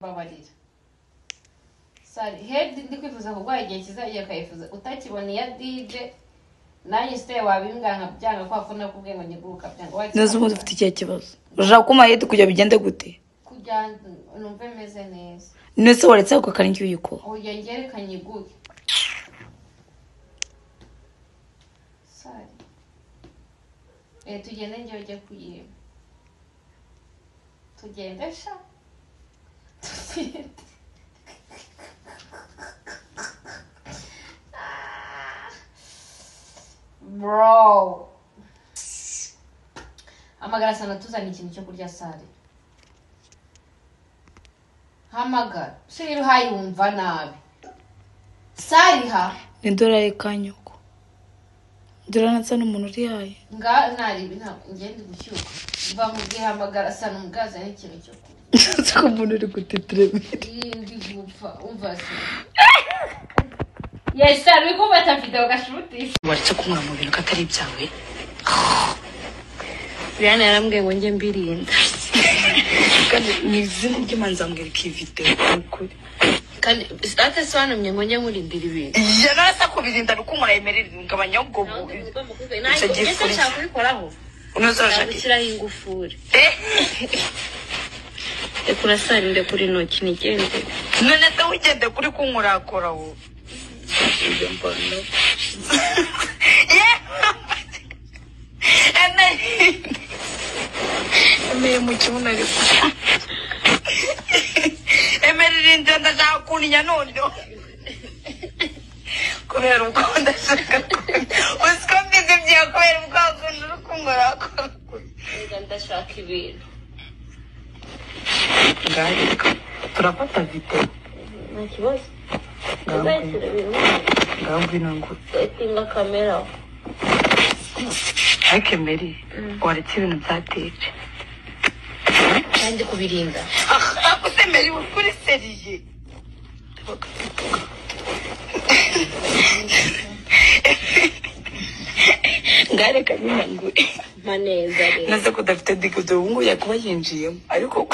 Mbabarira. Sorry, head ndi kwifuza kuguha igihe kizajya ukayifuza utakibona iya DJ nanjye siteye wabimbwa nkabyanga kwa ko nakubwiye ngo nyiguruka byanga. Neza ubundi ufite ikihe kibazo? Urashaka ko mayedi kujya bigende gute? Kujya numve meze neza. Nese waretse ako karingi uyiko. Oya ngereka nyiguke. Sorry. Tugende njye ujye kuyima. Tugende sha. Tugende. Bro. Hamagara sana tuzana ikintu cyo kurya sare. Hamagara. Shiri hayumva nabi. Sari ha. Ni dolari kanyoko. Dolari natsa n'umuntu uri haye. Nga nari ntabwo ngende gushyuka. Mva mubwiye hamagara sana umugaza n'ikintu cyo kurya. Siko umuntu uri gutitiremira. Ndi gupfa umva se. Yes, sir, we go better video gashuti. Waretse kunkura mu bintu katari ibyawe. Brian yarambwiye ngo njye mbirinda. Kandi ni izina ry'Imana nzambwira ko iyi video ukuri. Kandi ate sobanumye ngo njye nkurindira ibintu. Yarasa kubirinda nuko murayemerera ngabanya ubwo icyo gihe nshaka kubikoraho. Unazashaka gushyiraho ingufuri. Ndekura sari ndekura intoki nigende. None se ugende kuri kunkurakora wowe. Emeye mu kibuno ariko. Emerera ndashaka kunnya noneho. Kubera uko ndashaka uziko mbizi bya kubera ubwo uri kunkorakora. Ndashaka ibintu. Ngareka turafata video. Nta kibazo. Settinga kamera. Ariko Mary waretse ibintu byateje. Kandi kubirinda. Ako se Mary uri seriye. Ngareka nyina ngure. Maneza rero. Nase ko udafite dikudo ubu ngubu yakuba yinjiyemo ariko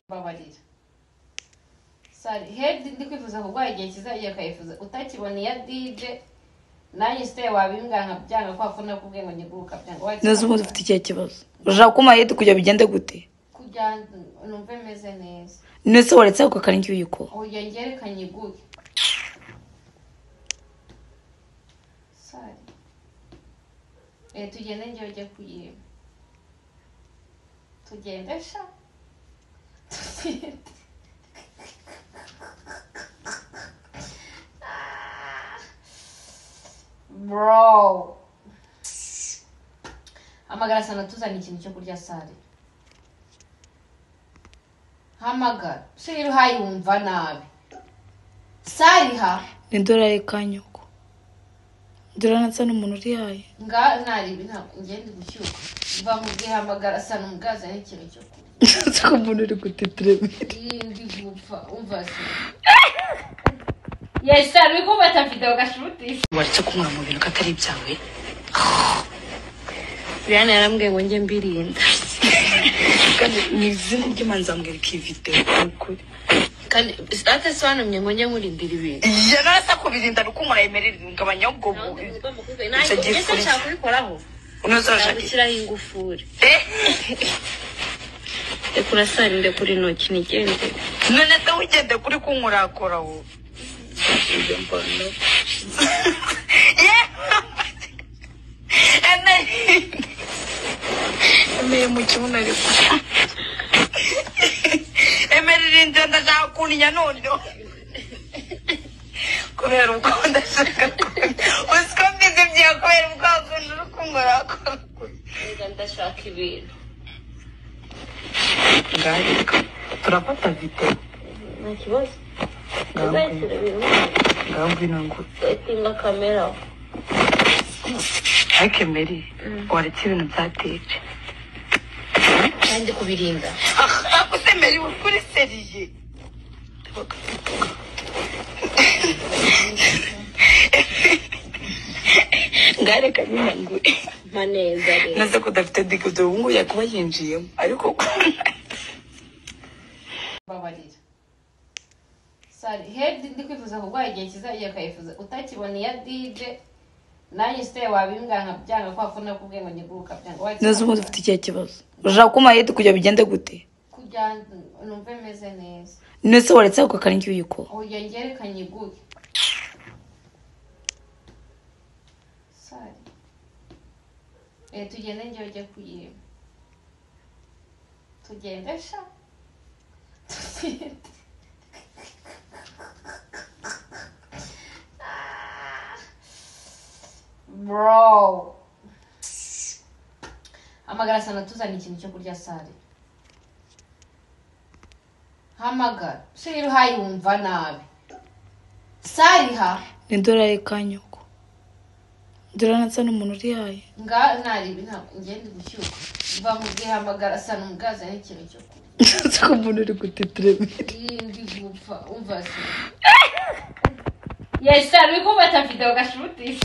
mbabarira. Sorry, head ndi kwifuza kuguha igihe kizajya ukayifuza utakibona iya DJ nanjye siteye wabimbwa nkabyanga kwa ko nakubwiye ngo nyiguruka byanga. Neza ubundi ufite ikihe kibazo? Urashaka ko mayedi kujya bigende gute? Kujya numve meze neza. Nese waretse ako karingi uyiko. Oya ngereka nyiguke. Sorry. Tugende njye ujye kuyima. Tugende sha. Tugende. Bro. Hamagara sana tuzana ikintu cyo kurya sare. Hamagara. Shiri hayumva nabi. Sari ha. Ni dolari kanyoko. Dolari natsa n'umuntu uri haye. Nga nari ntabwo ngende gushyuka. Mva mubwiye hamagara sana umugaza n'ikintu cyo kurya. Siko umuntu uri gutitiremira. Ndi gupfa umva se. Yes, sir, we go better video gashuti. Waretse kunkura mu bintu katari ibyawe. Brian yarambwiye ngo njye mbirinda. Kandi ni izina ry'Imana nzambwira ko iyi video ukuri. Kandi ate sobanumye ngo njye nkurindira ibintu. Yarasa kubirinda nuko murayemerera ngabanya ubwo icyo gihe nshaka kubikoraho. Unazashaka gushyiraho ingufuri. Ndekura sari ndekura intoki nigende. None se ugende kuri kunkurakora wowe. Emeye mu kibuno ariko. Emerera ndashaka kunnya noneho. Kubera uko ndashaka uziko mbizi bya kubera ubwo uri kunkorakora. Ndashaka ibintu. Ngareka turafata video. Nta kibazo. Settinga kamera. Ariko Mary waretse ibintu byateje. Kandi kubirinda. Ako se Mary uri seriye. Ngareka nyina ngure. Maneza rero. Nase ko udafite dikudo ubu ngubu yakuba yinjiyemo ariko Mbabarira. Sari, head ndi kwifuza kuguha igihe kizagera ukayifuza utakibona iya DJ. Nanjye siteye wabimbwira nkabyanga kwa ko nakubwiye ngo nyiguruka byanga. Neza, ubundi ufite ikihe kibazo? Urashaka kumpa head kugira bigende gute? Kugira numve meze neza. Nese waretse ako karingi uyiko? Oya, ngereka nyiguhe. Sari, tugende, njyewe ujye kuyima. Tugende sha, tugende. Bro, hamagara sana tuzana ikintu cyo kurya. Sare, hamagara. Se rero hayumva nabi sariha. Ni dorari kanyoko, dorari nasa n'umuntu urihaye. Nga naribi, ntabwo ngende gushyuka mva mubwiye. Hamagara sana umubwazane ikintu cyo kurya. Ko umuntu uri gutitiremira. Iyi ndi gupfa. Umva se, yes sir, uri kumfata video gashuti.